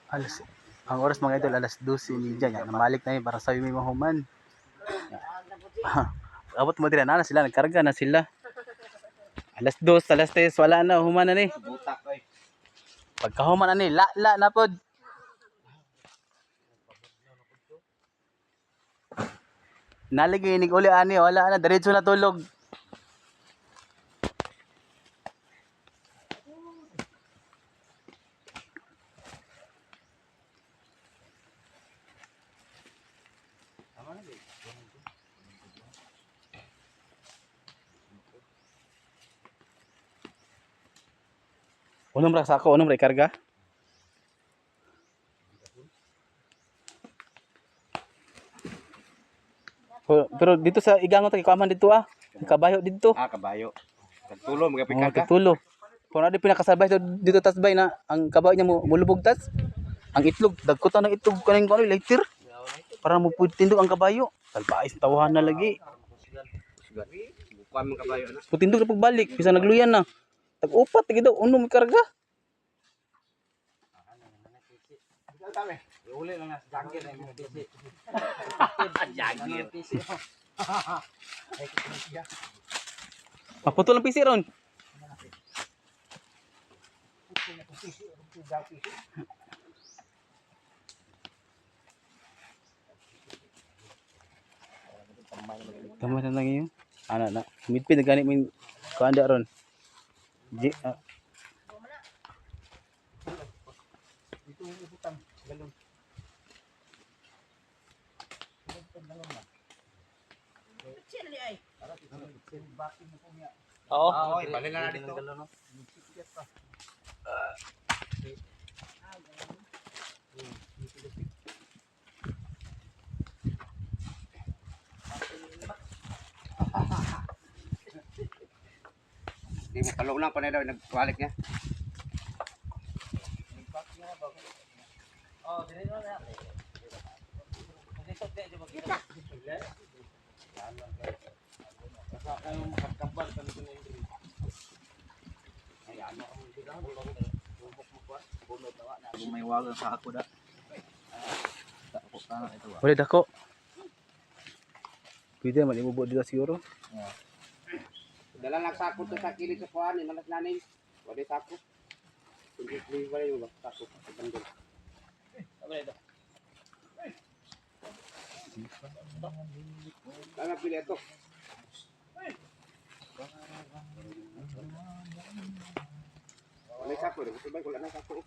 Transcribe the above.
Alas, ang oras, mga idol, alas 12:30. Yan, namalik na yun para sa may mahuman. Abot mo dira na sila, nagkarga na sila. Alas 2, alas 3, wala na, human na ni. Butak oy. Pagkahuman na ni, la la na pod. Naligay nig uli ani, wala na, diretso na tulog. Unom ra sako, unom ra ikarga. Pero dito sa igangot kay kaman dito ah. Kabayo dito. Ah, kabayo. Tagtulo Oh, magapikar ka. tulo. Kung ano pinakasabay dito, dito tasbay na ang kabayo niya mo mulubog tas. Ang itlog, dagkutan ng itlog kaning kuno lighter. Para mo tindog ang kabayo. Talpaais tawahan na lagi. Bukuan man kabayo na. Putindog na pagbalik, bisan nagluyan na. Tag-upat lagi daw unom karga. Uli lang na sa jagger na yung PC. Jagger. Maputol ang PC ron. Tama na lang yun. Ana na. Midpin na gani min kuanda ron. G, ah. Oo, oh, bali na dito. Di mo kalong lang panay daw nagbalik niya. May wagang sa ako da. Wala dako. Pwede man imubo dito siguro. Dala lang sako to sa kilid sa kuan, malas naning. Wala sako. Hindi ko wala yung sako sa bandol. Lala pili ito. Wala sako, gusto ba wala na sako.